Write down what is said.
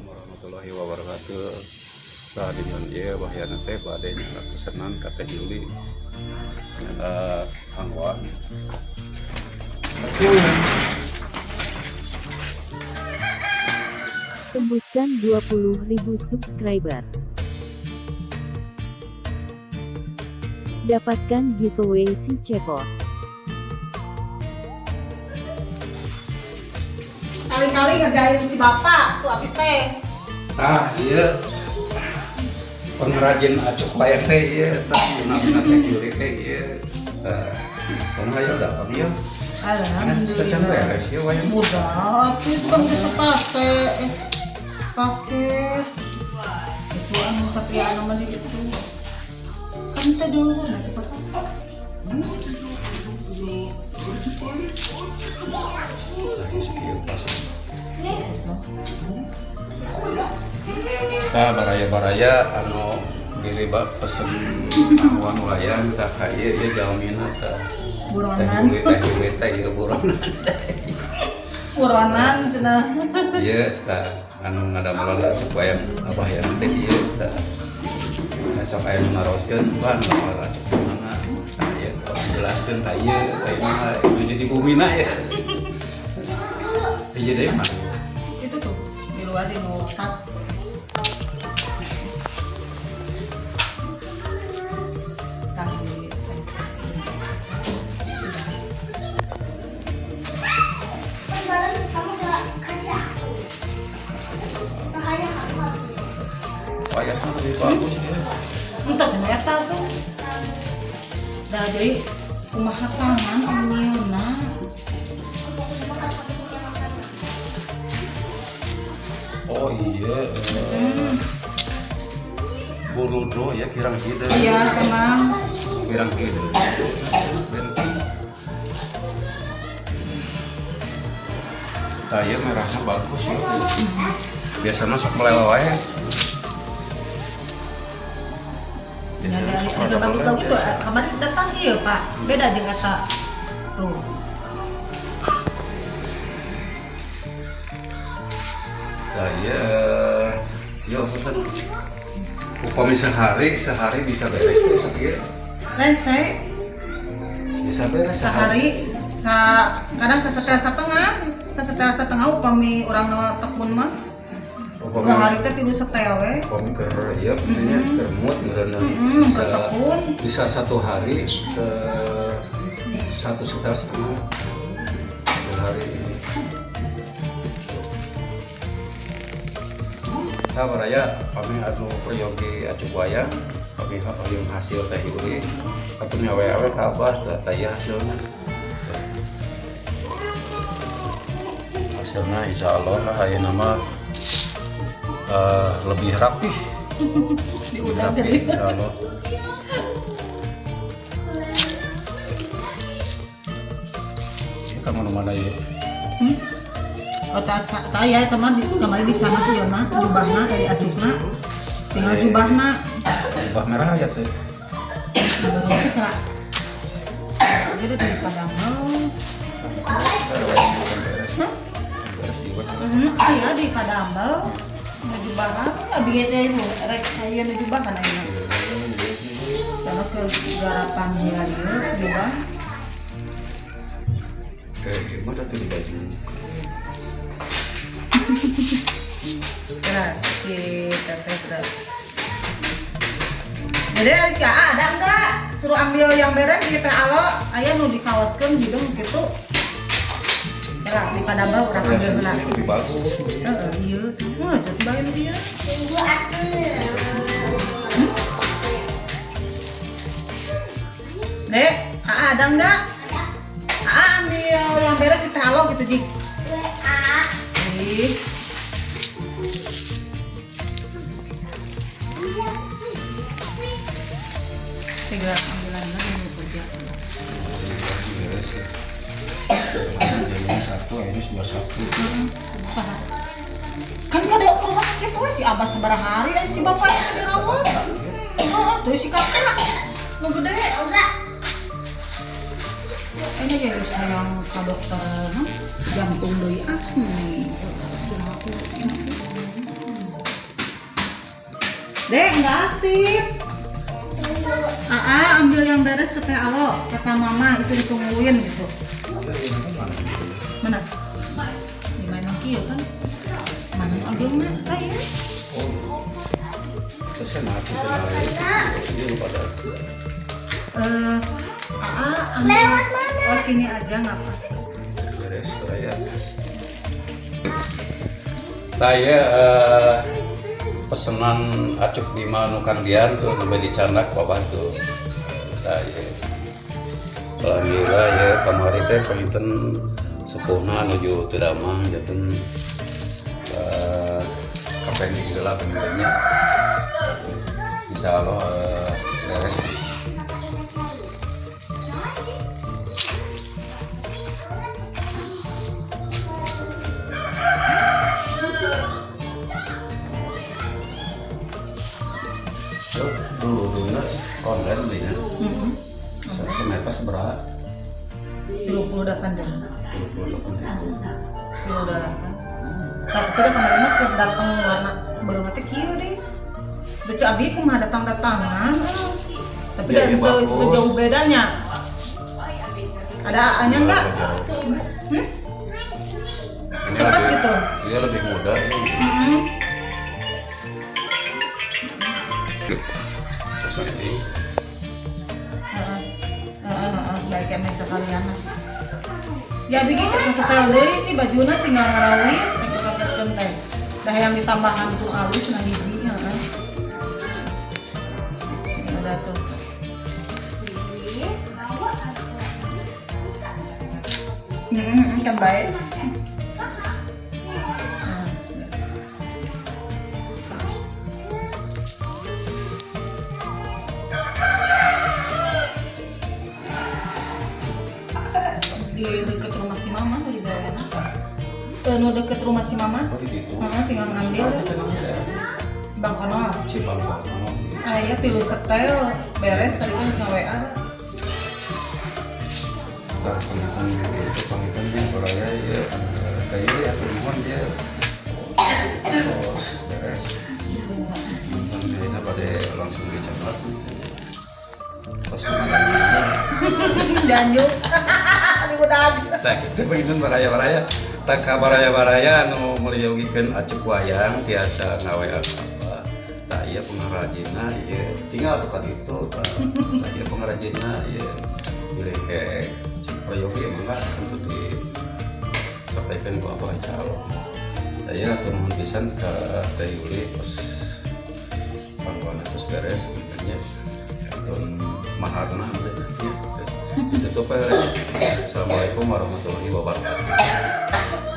Warahmatullahi wabarakatuh. Tah, dinten ieu bahyana teh bade nyandak pesenan ka Teh Yuli, nyandak hangwan. Tembuskan 20.000 subscriber. Dapatkan giveaway si Cepot. Kali-kali ngerjain si bapak tuh abi teh. Tah, ieu pengrajin acuk wayang teh ieu, tah, guna-guna Teh Yuli teh ieu. Tah, kumaha ieu, datang ieu? Alhamdulillah. Teh, can beres ieu wayang. Udah, tuh itu kan bisa pakai, pakai itu anu satria anu mandi itu kan teh dulu nah cepet. Tah, ieu sakieu pas. Tah, baraya-baraya anu bilih pesen hangwan wayang, tah, ka ieu, ieu jalmina, tah. Teh Buronan. Yuli, Teh Yuli teh ieu buronan. Buronan cenah. Ieu tah anu ngadamelan acuk wayang Abah yang teh ieu, tah. Sok aya nu naroskeun, "Bang, ngadamel acuk di mana?" Tah, ieu urang jelaskeun, tah, ieu ieu mah nuju di bumina ya. Hiji deui mah. Itu tuh di luar di nu tas. Tah, sudah. Kan kamu gak kasih aku. Makanya kamu harus. Wayangnya lebih bagus ya. Entah ternyata tuh. Dah, jadi kumaha tangan anu. Oh iya, Burudo ya, kirang hideung. Iya, tenang. Kirang hideung. Benteng. Tah, ieu merahnya bagus ya. Biasanya sok melewat wae. Biasanya sok Ada rada bagus-bagus melewat, tuh. biasa. Kemarin datang iya, Pak. Beda jeung eta. Tuh. Tah, ieu ieu punten. Upami sehari, sehari bisa beres tuh sakieu. Lengse. Bisa beres sehari. Sehari sa kadang sasetel setengah, sasetel setengah upami urang nu tekun mah. Upami Dua hari teh tilu setel we. Upami keur ieu nya, keur mood meureunna. Bisa Bisa tekun. Bisa satu hari ke satu setel setengah satu hari ini. Nah, baraya, kami anu peryogi acuk wayang, kami hoyong hasil Teh Yuli, atau nyawe-awe ka Abah, tah, ieu hasilnya. Hasilnya insya Allah lah, ayeuna mah lebih rapih, lebih Diudah rapi jadi. Insya Allah. Ini kamu mana ya? Hmm? Oh, tak tak ya teman di kemarin di sana tuh ya mah jubahna dari acukna. Tinggal jubahna. Jubah merah ya teh. Baru kita. Jadi dari Padamel. Ada wayang bukan beres. Hah? Beres juga. Aya di Padamel. Nu jubahan, abi teh ibu rek aya nu jubahan ayeuna. Karena ke garapan heula ieu jubah. Eh, gimana tuh di baju? Kira si teteh sudah. Jadi ari si AA ada enggak? Suruh ambil yang beres di teh alo, aya nu dikaoskeun hidung gitu. Kira di Padamel urang ambil heula. Lebih bagus. Heeh, iya. Wah, satu bae dia. Tunggu aku. Dek, AA ada enggak? AA ambil yang beres di teh alo gitu, Jik. WA. Ih. Tiga ambilan lagi mau kerja. Beres ya. Jadinya satu, akhirnya dua satu. Saha? Kan kada ke rumah sakit we si abah sabaraha hari aya si bapak yang dirawat. Heeh, tuh si kakak. Nu gede. Enggak. Ini ya geus hayang ka dokter nah, jantung deui ah nih. Dek, nggak aktif. Tunggu. Aa, ambil yang beres ke Teh Alo, kata mama itu ditungguin gitu. Mana? Di mana kieu kan? Mana agengna? Tah ieu. Oh, terus saya mati kenal ini lupa dah. Eh, Aa, ambil. Lewat mana? Oh, sini aja nggak apa. Beres saya. Saya pesenan acuk Bima nu Kang Dian tuh sampai dicandak babah tuh. Saya alhamdulillah ya kamari teh panginten sepuhna nuju teu damang janten kapending heula pangintennya. Insyaallah beres. Tuh, dulu dulu online belinya. Heeh. Semeter seberapa? 38 deh. 28 ribu. 38. Tapi kita kemarin mah keur datang warna baru mah teh kieu deh. Baca abi kumaha datang-datangan. Tapi Iya, dah iya, teu bagus. jauh bedanya. Ada AA-nya enggak? Hmm? Ini Cepat lebih- gitu. Dia lebih muda ini. Mm-mm. Terus nanti Heeh. Heeh, heeh, baik emang sekalian lah. Ya bikin ke sesetel deui sih bajuna tinggal ngarawis rek dipaketkeun teh. Dah yang ditambahan tuh alus nah hiji heeh. Ada tuh. Heeh, kan baik. Nah, di deket rumah si mama tuh di bawah. Eh, nu deket rumah si mama. Oh, di situ. Heeh, tinggal ngambil. Daerah Bangkono. Cibangkok. Ah iya tilu setel beres tadi kan geus nge-WA. Nah, pangitan itu pangitan yang Korea ya kayak ya nuhun dia terus beres. Nonton dia pada langsung dicatat. Terus lumayan. Janjuk. Di udah. Nah, gitu panginten baraya-baraya. Tak baraya-baraya nu meryogikeun acuk wayang tiasa ngawe apa. Tah ieu pengrajinna ieu tinggal tuh kan itu tah. Tah ieu pengrajinna ieu. Bilih ke cik prayogi emang lah untuk disampaikan ku apa insyaallah. Saya atur nuhun pisan ka Teh Yuli pas pangkuan terus beres sebenarnya atun maharna ya. Ditutup aja. Assalamualaikum warahmatullahi wabarakatuh.